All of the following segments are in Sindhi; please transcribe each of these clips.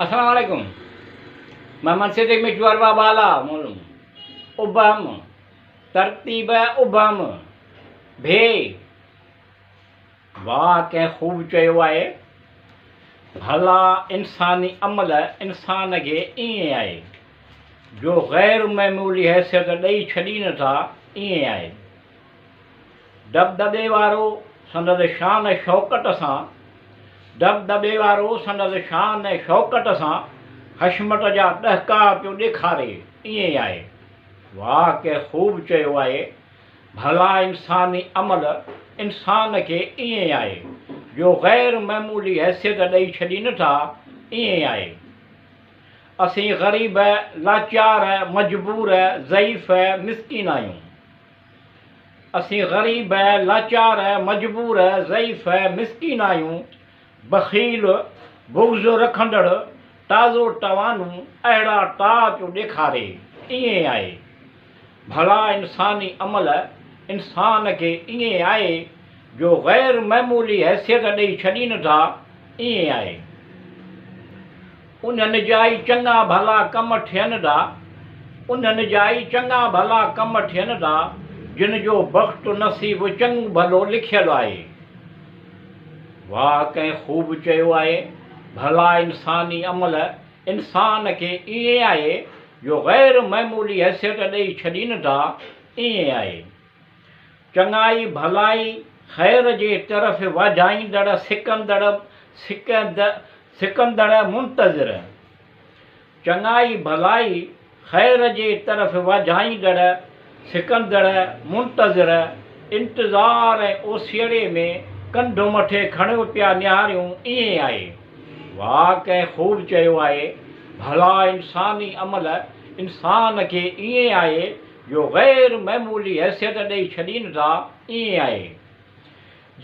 السلام عليڪم محمد صديق مٺو ارباب بالا معلوم ابهم ترتيب ابهم ڀي واهه ڪنهن خوب چيو آهي ڀلا انساني عمل انسان کي ائين آهي جو غير معمولي حيثيت ڏئي ڇڏين ٿا ائين آهي دٻدٻي وارو سندس شان شوڪت سان، دٻدٻي وارو سندس شان شوڪت سان حشمت جا ڏهڪاء پيو ڏيکاري، ائين ئي آهي. واهه ڪنهن خوب چيو آهي، ڀلا انساني عمل انسان کي ائين ئي آهي، جو غير معمولي حيثيت ڏئي ڇڏين ٿا، ائين ئي آهي. اسين غريب، لاچار، مجبور، ضعيف، مسڪين آهيون. اسين غريب، لاچار، مجبور، ضعيف، مسڪين آهيون، بخيل، بغض رکندڙ، تازو توانو اهڙا ٽاء پيو ڏيکاري، ائين آهي. ڀلا انساني عمل انسان کي ائين آهي جو غير معمولي حيثيت ڏئي ڇڏين ٿا، ائين آهي. انهن جا ئي چڱا ڀلا ڪم ٿين ٿا، انهن جا ئي چڱا ڀلا ڪم ٿين ٿا، جن جو بخت نصيب چڱو ڀلو لکيل آهي. واهه ڪنهن خوب چيو آهي، ڀلا انساني عمل انسان کي ائين آهي جو غير معمولي حيثيت ڏئي ڇڏين ٿا، ائين آهي. چڱائي ڀلائي خير جي طرف واجهائيندڙ سڪندڙ سڪندڙ منتظر. چڱائي ڀلائي خير جي طرف واجهائيندڙ سڪندڙ منتظر انتظار ۽ اوسيئڙي ۾ ڪنڌ مٿي کڻيو پيا نهاريون ائين آهي. واهه ڪنهن خوب چيو آهي ڀلا انساني عمل انسان کي ائين آهي جو غير معمولي حيثيت ڏئي ڇڏين ٿا، ائين آهي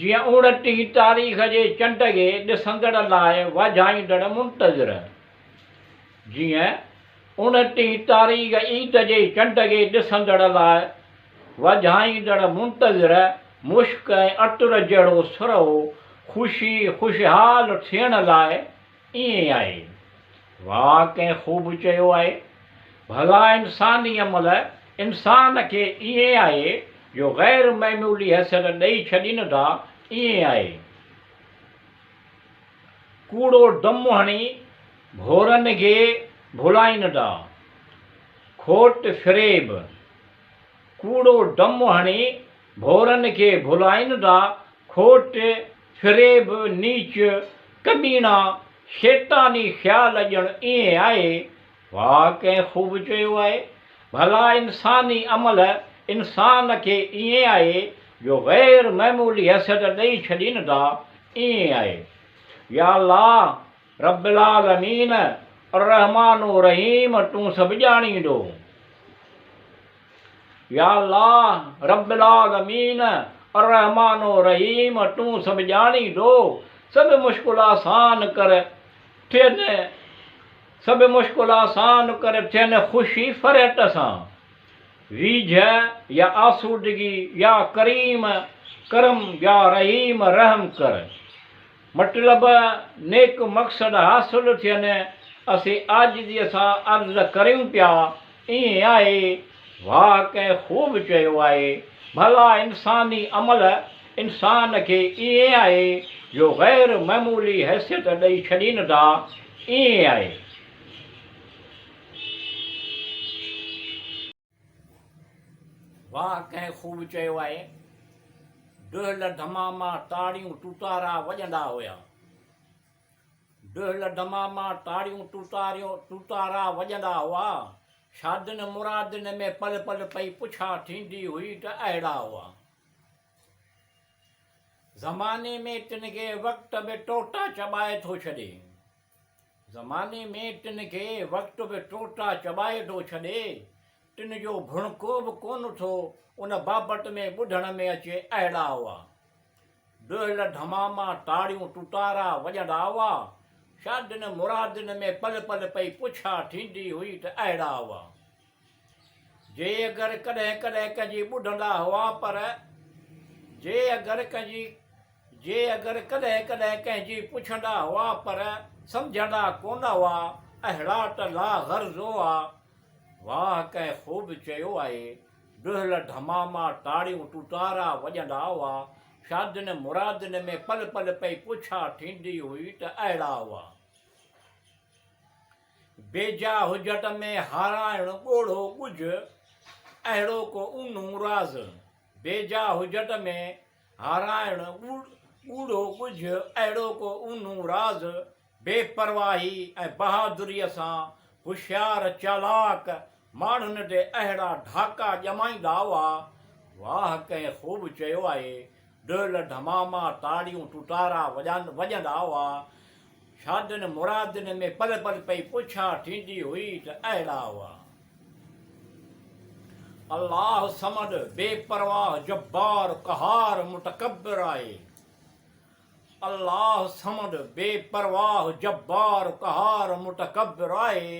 جيئن اوڻٽيهين تاريخ جي چنڊ کي ڏسندڙ لاء واجهائيندڙ منتظر، جيئن اوڻٽيهين تاريخ عيد جي چنڊ کي ڏسندڙ لاء واجهائيندڙ منتظر مشڪ ۽ عطر جهڙو سرهو خوشي خوشحال ٿيڻ لاء ائين آهي. واهه ڪنهن خوب چيو آهي. ڀلا انساني عمل انسان کي ائين آهي جو غير معمولي حيثيت ڏئي ڇڏين ٿا، ائين آهي. ڪوڙو دم هڻي ڀورن کي ڀلائين ٿا. کوٽ فريب. ڪوڙو دم هڻي ڀورن کي ڀلائين ٿا، کوٽ، فريب، نيچ، ڪميڻا، شيطاني خيال ڄڻ ائين آهي. واهه ڪنهن خوب چيو آهي. ڀلا انساني عمل انسان کي ائين آهي جو غير معمولي حيثيت ڏئي ڇڏين ٿا، ائين آهي. يا الله رب العالمين الرحمان الرحيم تون سڀ ڄاڻيندو. يا الله رب العالمين الرحمان الرحيم تون سڀ ڄاڻيندو سڀ مشڪل آسان ڪر ٿين سڀ مشڪل آسان ڪر ٿين خوشي فرحت سان ويجهه يا آسودگي يا ڪريم ڪرم يا رحيم رحم ڪر. مطلب نيڪ مقصد حاصل ٿين، اسين عاجزيء سان عرض ڪريون پيا، ائين آهي؟ واهه ڪنهن خوب چيو آهي، ڀلا انساني عمل انسان کي ائين آهي جو غير معمولي حيثيت ڏئي ڇڏين ٿا، ائين آهي؟ واهه ڪنهن خوب چيو آهي، دهل ڌماما تاڙيون ٽوٽارا وڄندا هيا. دهل ڌماما تاڙيون ٽوٽاريون ٽوٽارا وڄندا هئا. شادين مرادين ۾ پل پل پئي پڇا ٿيندي هئي ته اهڙا هئا. زماني ۾ تن کي وقت به ٽوٽا چٻائي ٿو ڇڏي. زماني ۾ تن کي وقت به ٽوٽا چٻائي ٿو ڇڏي، تن جو ڀڻڪو به ڪونه ٿو ان بابت ۾ ٻڌڻ ۾ اچي اهڙا هئا. دهل ڌماما تاڙيون ٽوٽارا وڄندا هئا، شادين مرادين ۾ پل پل پئي پڇا ٿيندي هئي ته اهڙا هئا. جي اگر ڪڏهن ڪڏهن ڪنهن جي ٻڌندا هئا پر جي اگر ڪنهن جي جي اگر ڪڏهن ڪڏهن ڪنهن جي پڇندا هئا پر سمجهندا ڪونه هئا، اهڙا ته لا غرض هئا. واهه ڪنهن خوب چيو آهي، دهل ڌماما تاڙيون ٽوٽارا وڄندا هئا، شادين مرادين ۾ پل پل پئي پڇا ٿيندي هئي ته اهڙا هئا. بيجا هجت ۾ هارائڻ ڳوڙهو ڳجهه، اهڙو ڪو اونهون راز. بيجا هجت ۾ هارائڻ ڳوڙهو ڳجهه، اهڙو ڪو اونهون راز. بي پرواهي ۽ بهادريء سان هوشيار چالاڪ ماڻهن تي اهڙا ڍاڪا ڄمائيندا هئا. واهه ڪنهن خوب چيو آهي، دهل ڌماما تاڙيون ٽوٽارا وڄندا هئا. شادين مرادين ۾ پل پل پئي پڇا ٿيندي هئي ته اهڙا هئا. الله صمد، بي پرواهه، جبار، قهار، متڪبر آهي. الله صمد، بي پرواهه، جبار، قهار، متڪبر آهي.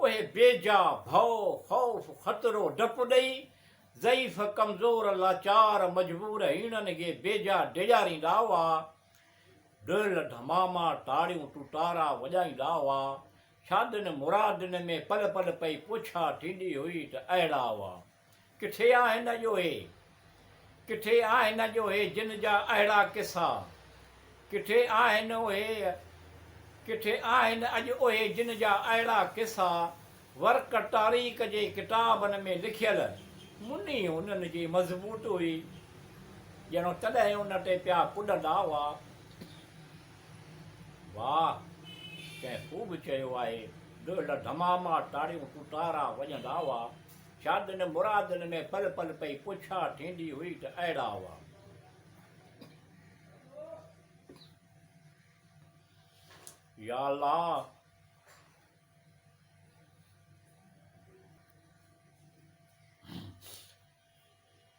اهي بيجا ڀؤ، خوف، خطرو، ڊپ ڏئي، ضعيف، ڪمزور، لاچار، مجبور هيڻن کي بيجا ڊيڄاريندا هئا. دهل ڌماما، تاڙيون ٽوٽارا وڄائيندا هئا. شادين مرادين ۾ پل پل پئي پڇا ٿيندي هئي ته اهڙا هئا. ڪٿي آهن اڄ اهي؟ ڪٿي آهن اڄ اهي جن جا اهڙا قصا؟ ڪٿي آهن اهي؟ ڪٿي آهن اڄ اهي جن جا اهڙا قصا؟ ورق تاريخ جي ڪتابن ۾ لکيل مني انهن جي مضبوط هئي، ڄڻ تڏهن ان تي پيا ڪڏندا هئا. واهه! ڪنهن خوب چيو آهي، دهل ڌماما تاڙيون ٽوٽارا وڄندا هئا. شادين مرادين ۾ پل پل پئي پڇا ٿيندي هئي ته اهڙا هئا. يا الله!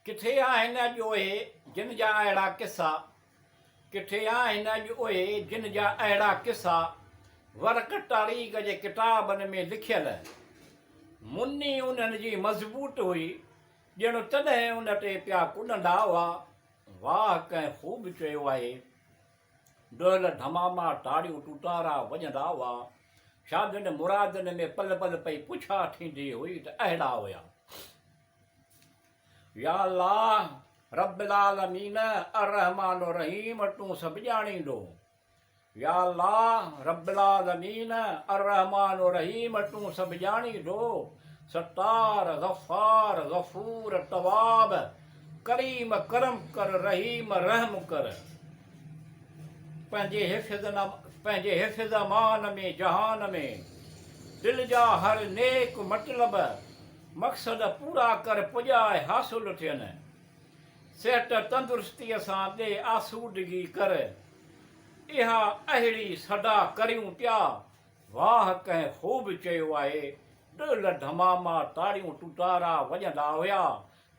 ڪٿي آهن اڄ اهي جن جا اهڙا قصا ڪٿي آهن اڄ اهي جن جا اهڙا قصا ورق تاريخ جي ڪتابن ۾ لکيل مني انهن جي مضبوط هئي ڄڻ تڏهن ان تي پيا ڪڏندا هئا واهه ڪنهن خوب چيو آهي. دهل ڌماما تاڙيون ٽوٽارا وڄندا هئا. شادين مرادين ۾ پل پل پئي پڇا ٿيندي هئي ته اهڙا هيا. يا الله رب العالمين الرحمٰن الرحيم تون سڀ ڄاڻيندو. يا الله رب العالمين الرحمٰن الرحيم تون سڀ ڄاڻيندو. ستار غفار غفور تواب ڪريم ڪرم ڪر رحيم رحم ڪر. پنهنجي حفظ پنهنجي حفظ امان ۾ جهان ۾ دل جا هر نيڪ مطلب مقصد پورا ڪر پڄاء حاصل ٿين صحت تندرستيء سان ڏي آسودگي ڪر اها اهڙي صدا ڪريون پيا واهه ڪنهن خوب چيو آهي ڏهل ڌماما تاڙيون ٽوٽارا وڄندا هيا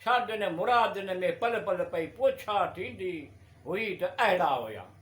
شادين مرادين ۾ پل پل پئي پوڇا ٿيندي هئي ته اهڙا هيا.